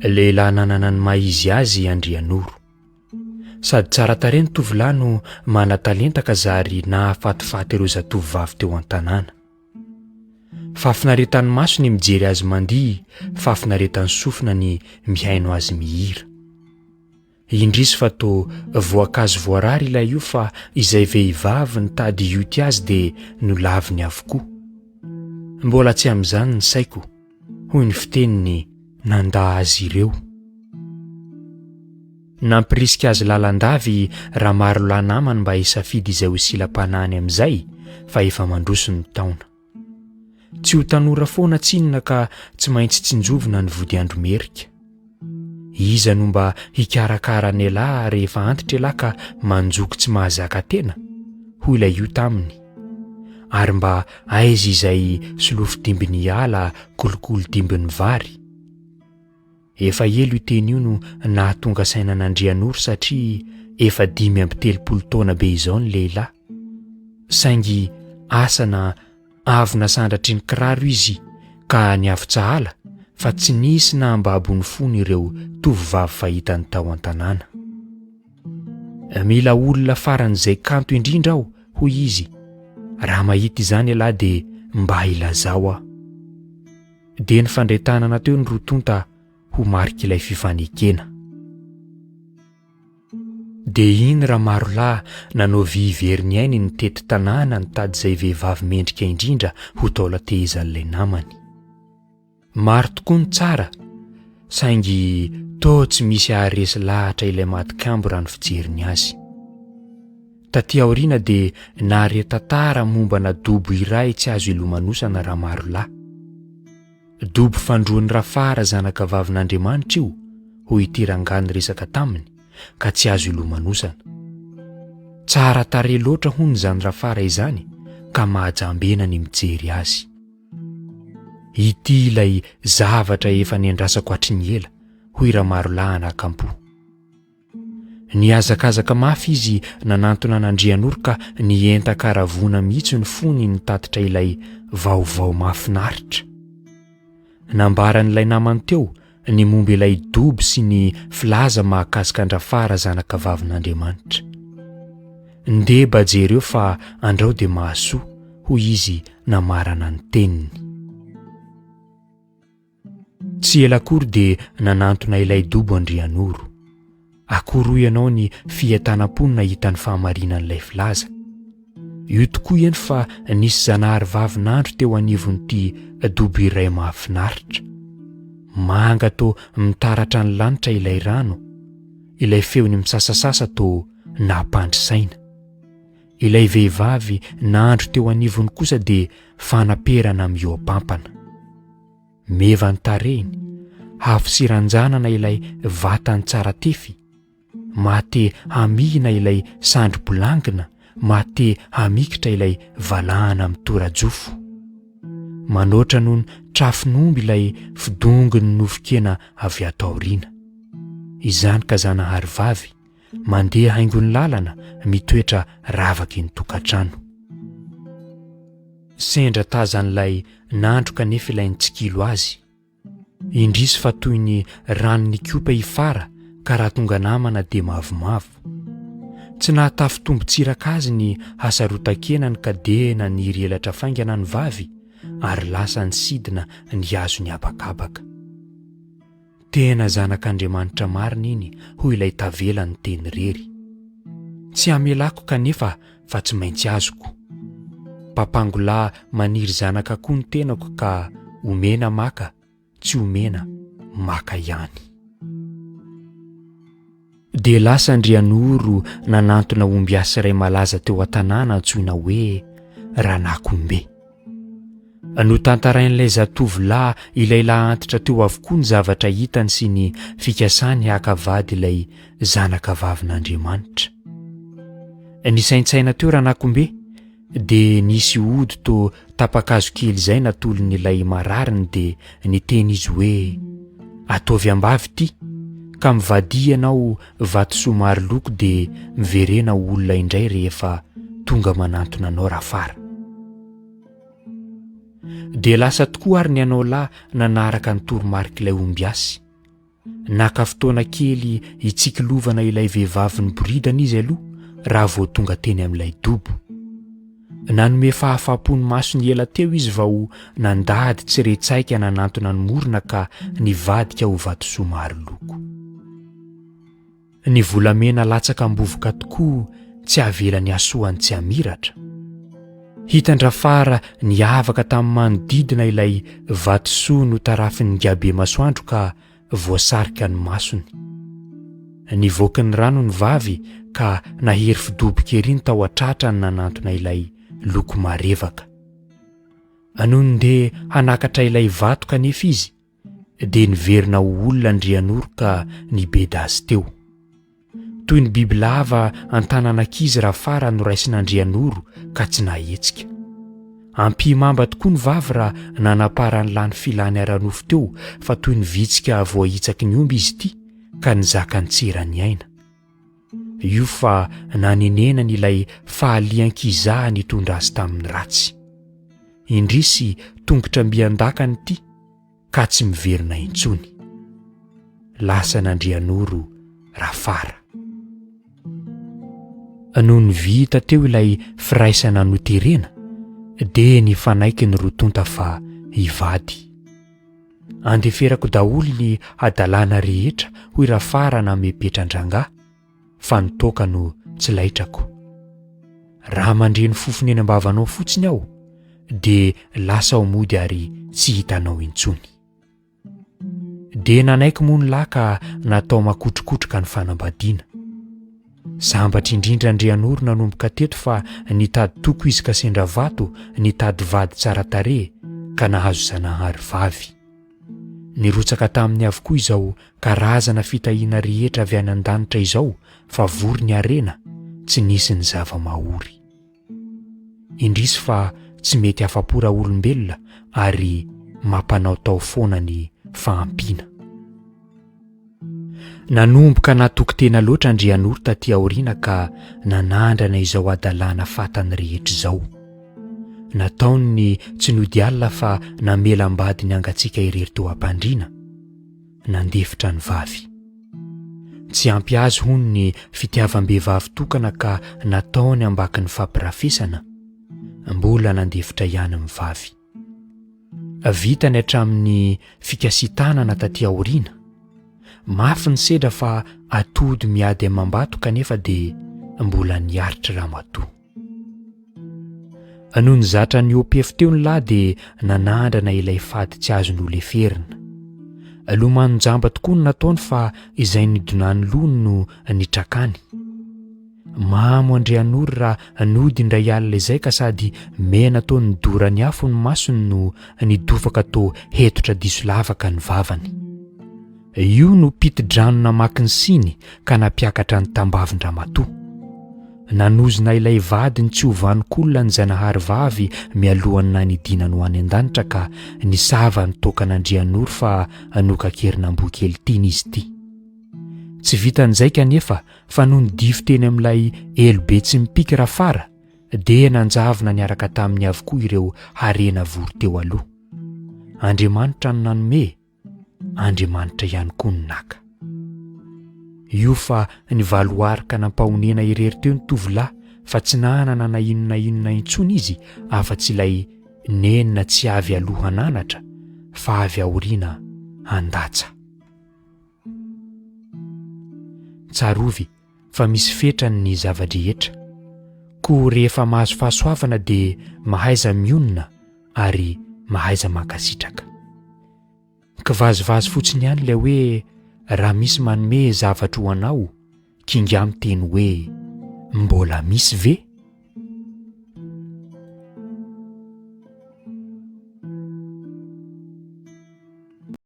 Lehilahy nanana ny maha izy azy i Andrianoro. Sady tsara tarehy ny tovolahy no manan-talenta ka zary nahafatifaty ireo zatovovavy teo an-tanàna. Fahafinaretan'ny maso ny mijery azy mandihy, fahafinaretan'ny sofina ny mihaino azy mihira. Indrisy fa toa voankazo voarara ilay io fa izay vehivavy nitady hioty azy dia nolaviny avokoa. Mbola tsy amin'izany ny saiko, hoy ny fiteniny nandà azy ireo. Nampirisika azy lalandava i Ramarolahy namany mba hisafidy izay ho silam-panahiny amin'izay fa efa mandroso ny taona. Tsy ho tanora foana tsinona ka tsy maintsy tsinjovina ny vodiandro merika. Iza no mba hikarakara an'ialahy rehefa antitra ialahy ka manjoky tsy mahazaka tena? hoy ilay io taminy. Ary mba aiza izay solofo dimbin'ny ala kolikoly dimbin'ny vary? Efa ela io teny io no nahatonga saina an'Andrianoro satria efa 35 taona be izao ny lehilahy. Saingy asa na avo nasandratry ny kiraro izy ka niavo-tsahala fa tsy nisy nahambabo ny fony ireo tovovavy fahitany tao an-tanàna. Mila olona faran'izay kanto indrindra aho, hoy izy, raha mahita izany ialahy dia mba ilazao aho. Dia nifandray tanana teo ny roa tonta ho marik'ilay fifanekena. Dia iny Ramarolahy nanao vy very ny ainy nitety tanàna nitady izay vehivavy mendrika indrindra ho taolan-tehezan'ilay namany. Maro tokoa ny tsara, saingy toa tsy misy haharesy lahatra ilay matin-kambo raha ny fijeriny azy. Taty aoriana dia nahare tantara mombana dobo iray tsy azo ilomanosana Ramarolahy. Dobo fandroan'i Rafara zanaka vavin'Andriamanitra io, hoy ity rangahy niresaka taminy, ka tsy azo ilomanosana. Tsara tarehy loatra hono izany Rafara izany ka mahajambena ny mijery azy. Ity ilay zavatra efa niandrasako hatry ny ela, hoy Ramarolahy anakampo. Nihazakazaka mafy izy nanantona an'Andrianoro ka nientan-karavoana mihitsy ny fony nitatitra ilay vaovao mahafinaritra. Nambaran'ilay namany teo ny momba ilay dobo sy ny filaza mahakasika an-dRafara zanaka vavin'Andriamanitra. Ndeha ba jereo fa andrao dia mahasoa, hoy izy namarana ny teniny. Tsy ela akory dia nanantona ilay dobo Andrianoro. Akory hoy ianao ny fientanam-pony nahita ny fahamarinan'ilay filaza. Io tokoa eny fa nisy zanahary vavy nandro teo anivon'ity dobo iray mahafinaritra. Manga toa mitaratra ny lanitra ilay rano, ilay feony misasasasa toa nampandry saina. Ilay vehivavy nandro teo anivony kosa dia fanaperana mihoa-pampana. Meva ny tarehiny, avo sy ranjanana ilay vatany tsara tefy, maha-te hamihina ilay sandry bolangina, maha-te hamikitra ilay valahana mitora-jofo. Manoatra noho ny trafon'omby ilay fidongin'ny nofon-kena avy ato aoriana. Izany ka Zanahary vavy, Mandeha haingon'ny lalana, mitoetra ravaky ny tokantrano. Sendra tazan'ilay nandro kanefa ilay nitsikilo azy. Indrisy fa toy ny rano nikopa i Fara ka raha tonga namana dia mavomavo. Tsy nahatafitombo-tsiraka azy ny hasarotan-kenany ka dia naniry elatra faingana ny vavy ary lasa nisidina nihazo ny habakabaka. Tena zanak'Andriamanitra marina iny hoy ilay tavela niteny irery. Tsy hamelako kanefa fa tsy maintsy azoko. Mpampangolahy maniry zanaka koa ny tenako ka omena maka, tsy omena maka ihany. Dia lasa Andrianoro nanantona ombiasy iray malaza teo an-tanàna antsoina hoe Ranakombe. Notantarain'ilay zatovolahy ilay lahy antitra teo avokoa ny zavatra hitany sy ny fikasany haka vady ilay zanaka vavin'Andriamanitra. Nisaintsaina teo Ranakombe dia nisy ody toa tapa-kazo kely izay natolon'ilay marariny dia niteny izy hoe ataovy ambavy ity ka mivadia ianao vatosoa maro loko dia miverena ho olona indray rehefa tonga manantona anao Rafara. Dia lasa tokoa ary ny anao lahy nanaraka ny toromarik'ilay ombiasy. Naka fotoana kely hitsikilovana ilay vehivavy niboridana izy aloha raha vao tonga teny amin'ilay dobo. Nanome fahafaham-po ny masony ela teo izy vao nandady tsy re tsaika nanantona ny morona ka nivadika ho vatosoa maro loko. Ny volamena latsaka am-bovoka tokoa tsy avelany hasoany tsy hamiratra. Hitan-dRafara niavaka tamin'ny manodidina ilay vatosoa notarafin'ingahibe masoandro ka voasarika ny masony. Nivoaky ny rano ny vavy ka nahery fidoboka ery ny tao an-tratrany nanantona ilay loko marevaka. Nony ndeha hanakatra ilay vato kanefa izy dia niverina ho olona Andrianoro ka nibeda azy teo. Toy ny bibilava an-tanan'ankizy Rafara noraisin'Andrianoro ka tsy nahetsika. Ampihimamba tokoa ny vavy raha nanamparan'ny lany filany ara-nofo teo fa toy ny vitsika voahitsaky ny omby izy ity ka nizaka ny tsy eran'ny aina. Io fa nanenenany ilay fahalian-kizaha nitondra azy tamin'ny ratsy. Indrisy tongotra mby an-dakana ity ka tsy miverina intsony. Lasan'Andrianoro Rafara. Nony vita teo ilay firaisana noterena dia nifanaiky ny roa tonta fa hivady. Andeferako daholo ny hadalana rehetra hoy Rafara namepetra an-drangahy fa ny toaka no tsy laitrako. Raha mandre ny fofony eny am-bavanao fotsiny aho dia lasa aho mody ary tsy hitanao intsony. Dia nanaiky moa ny lahy ka natao makotrokotroka ny fanambadiana. Sambatra indrindra Andrianoro nanomboka teto fa nitady toko izy ka sendra vato, nitady vady tsara tarehy ka nahazo zanahary vavy. Nirotsaka taminy avokoa izao karazana fitahiana rehetra avy any an-danitra izao fa vory ny harena, tsy nisy ny zava-mahory. Indrisy fa tsy mety afa-po raolombelona ary mampanaotao foana ny fahampiana. Nanomboka natoky tena loatra Andrianoro taty aoriana ka nanandrana izao hadalana fatany rehetra izao. Nataony ny tsy nody alina fa namela am-badiny hangatsiaka irery teo am-pandriana. Nandefitra ny vavy. Tsy ampy azy hono ny fitiavam-behivavy tokana ka nataony ambakin'ny fampirafesana. Mbola nandefitra ihany ny vavy. Vitany hatramin'ny fikasitanana taty aoriana. Mafy ny sedra fa atody miady amam-bato kanefa dia mbola niaritra ramatoa. Nony zatra nihoa-pefy teo ny lahy dia nanandrana ilay fady tsy azo noleferina. Lomano-jamba tokoa no nataony fa izay nidonan'ny lohany no nitrakany. Mamo Andrianoro raha nody indray alina izay ka sady mena toa nidoran'ny afo ny masony no nidofaka toa hetotra diso lavaka ny vavany. Io no piti-drano namaky ny siny ka nampiakatra ny tambavin-dramatoa. Nanozona ilay vadiny tsy ho vanon-kolona ny Zanahary vavy mialohan'ny nanidinany ho any an-danitra ka nisava ny toakan'Andrianoro fa nokakerin'Ambohikely tiany izy ity. Tsy vitan'izay kanefa fa nony dify teny amin'ilay elo be tsy mipiky Rafara dia nanjavona niaraka taminy avokoa ireo harena vory teo aloha. Andriamanitra no nanome, Andriamanitra ihany koa no naka. Io fa nivaloarika nampahonena irery teo ny tovolahy fa tsy nanana na inona inona intsony izy afa-tsy ilay nenina tsy avy aloha hananatra fa avy aoriana handatsa. Tsarovy fa misy fetrany ny zava-drehetra. Koa rehefa mahazo fahasoavana dia mahaiza mionona ary mahaiza mankasitraka. Kivazivazy fotsiny ihany ilay hoe raha misy manome zavatra ho anao, kinga miteny hoe mbola misy ve?